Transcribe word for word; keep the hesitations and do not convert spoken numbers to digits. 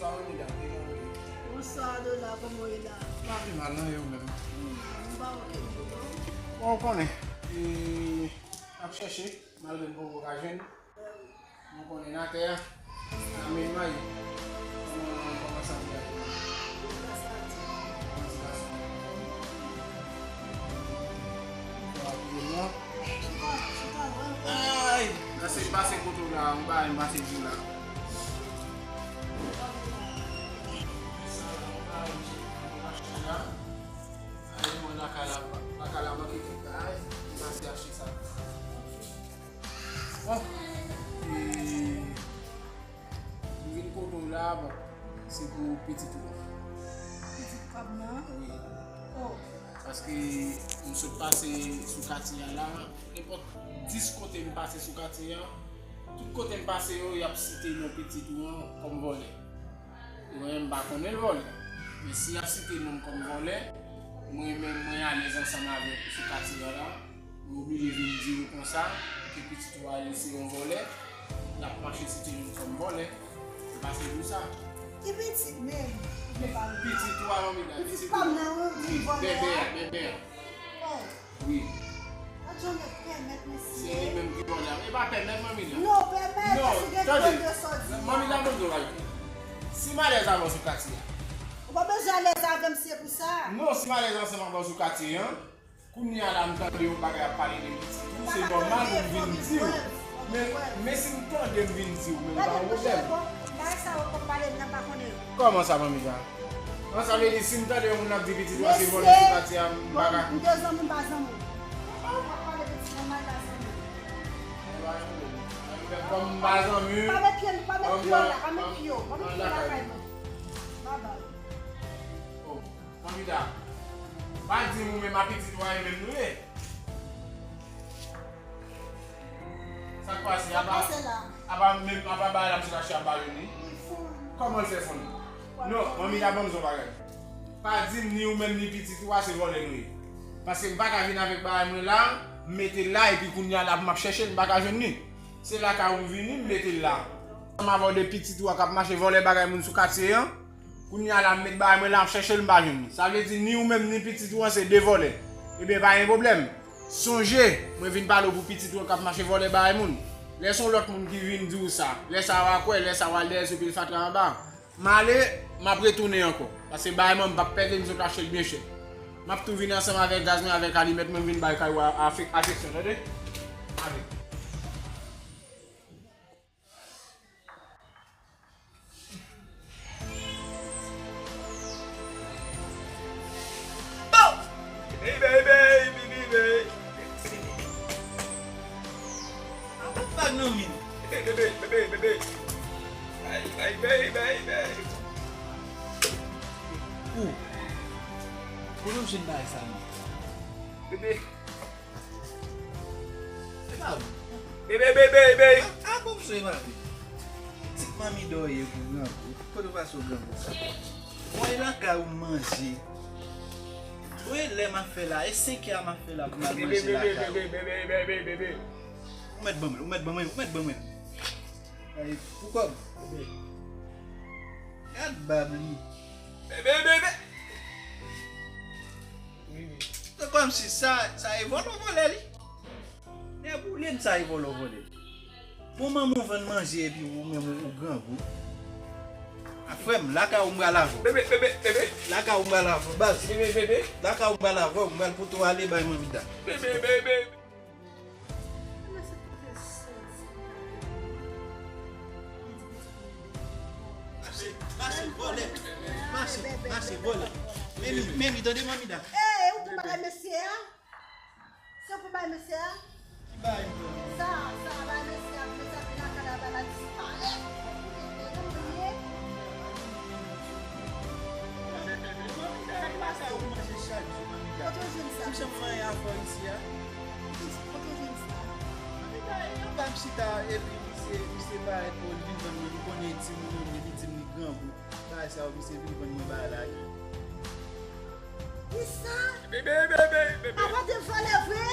Bonswa, Dola, kòman w ye la? M pa pi mal, non, e ou menm? Hmm, m pa oke, non. Bon, ou konnen, e, m ap chèche, malgre m poko ka jwenn. Nou konnen atè a, nan men mwen ye. Kòman, kòman santi a? Kòman ti gason? Fò ap vin non. Ay, pase, pase kote w la, yon bagay m pase di w la. Ay, mwen lakay la, lakay la manke kèk bagay, m pase achte sa. Bon, e, m vin kote w la, bon, se pou pitit ou an. Pitit pa m nan? Wi. Oh. Paske m sot pase sou katye a la, nenpòt dis kote m pase sou katye a, tout kote m pase yo, y ap site non pitit ou an kòm vòlè. Mwen, m pa konnen l vòlè. Men si y ap site non m kòm vòlè, mwen menm, mwen alèz ansanm avèk ou sou katye a la. Mwen oblije vin di w konsa, ke pitit ou a li se yon vòlè, l ap mache site non m kòm vòlè. Se pa se pou sa. Ki pitit menm? Pitit ou a, manmi la, pitit pa m nan, wi, wi, vòlè a. Bebe a, bebe a. Oh. Wi. Adjò mèt pèmèt, mesye. Se li menm ki vòlè a. E pa pèmèt, manmi la. Non, pèmèt, non, paske gen tande, twòp de sa w di a. Manmi la, ban m di w bagay. Si m alèz avè w sou katye a. Ou pa bezwen alèz avè m, se pou sa. Non, si m alèz ansanm avè w sou katye a, kounye a la, m tande yon bagay ap pale de pitit ou, se nòmal pou m vin di w. Men, men si m tande m vin di w, men pa yon pwoblèm. Kòman sa, manmi la? An, sa vle di, si m tande yon moun ap di pitit ou a se vòlè sou katye a, m pa ka. M te zanmi, m pa zanmi w. W ap pale de ti zanmi, pa zanmi w. Kòm m pa zanmi w, pa met pye, pa met pye w la, pa met pye w, pa met pye w lakay mwen. Babay. Oh, Mamida, pa di m ou menm a pitit ou a e menm nou ye. Sa k pase? Apa, apa menm, apa bagay la misye ta chita pale ni? Kòman l fè fonn? Non, manmi la ban m di w bagay. Pa di m ni ou menm ni pitit ou a se vòlè nou ye. Paske m pa ka vin avèk bagay mwen la, m mete l la, epi kounye a la pou m ap chèche l, m pa ka jwenn li. Se lakay ou m vini, m mete l la. Ansanm avè w de pitit ou a k ap mache vòlè bagay moun sou katye an. Kounye a la, m met bagay mwen la, m ap chèche l, m pa jwenn li. Sa vle di, ni ou menm, ni pitit ou an, se de vòlè. Ebyen, pa gen pwoblèm. Sonje, mwen vin pale w pou pitit ou an k ap mache vòlè bagay moun. Lè se yon lòt moun ki vin di w sa, lè sa a w a kwè, lè sa a w al dèyè sou pye l fatra anba. M ale, m ap retounen ankò. Paske bagay mwen, m p ap pèdi l, m sot achte l byen chè. M ap tou vin ansanm avèk gaz mwen, avèk alimèt mwen, m vin bay kay ou a, a, afeksyon, tande? Ale. Bon! Baby, baby, baby. Apa pa nan min? Bebe, bebe, bebe. Ay, ay, bebe, bebe. Ou. Kote w jwenn bagay sa menm? Bebe. Se pa ou. Bebe, bebe, bebe. A, a, bon, msye, pa vre. Pitit manmi dòye pou grangou. Kote w pase w grangou sa? Mwen lakay ou manje. Ou e lè m ap fè la, e senk è m ap fè la pou m al manje lakay ou. Bebe, bebe, bebe, bebe, bebe. Ou mèt ban mwen, ou mèt ban mwen, ou mèt ban mwen. Ay, pou kòb. Gad bab li. Bebe, bebe. Se kòmsi sa, sa e vòlè w vòlè li. Nèboulem sa e vòlè w vòlè. Bon, manman w vann manje epi ou menm ou, ou grangou. A frè m, lakay ou m pral avè w. Bebe, bebe, bebe. Lakay ou m pral avè w, baz. Bebe, bebe. Lakay ou m pral avè w, m pral pote w ale bay manmi da. Bebe, bebe. Mache, mache, vòlè. Mache, mache, vòlè. Men li, men li, tande manmi da. Ey, ou pran bagay mesye a? Se ou pran bagay mesye a? Ki bagay m pran? Sa, sa, bagay mesye a, mesye a vin lakay la, bagay la disparèt. Ou konprann mwen ye? Manmi da, e pa sa ou manje chak jou, manmi da. Kote w jwenn sa? Ou janm manyen afè isi a? Kote w jwenn sa? Manmi da, e anba m chita, epi misye, misye parèt, bon, li vin vann mwen, m konnen e timoun ou ye, li di m li grangou. Bagay sa yo, misye vin vann mwen bagay la, wi. Kisa? Bebe, bebe, bebe. Apa w te vòlè vre?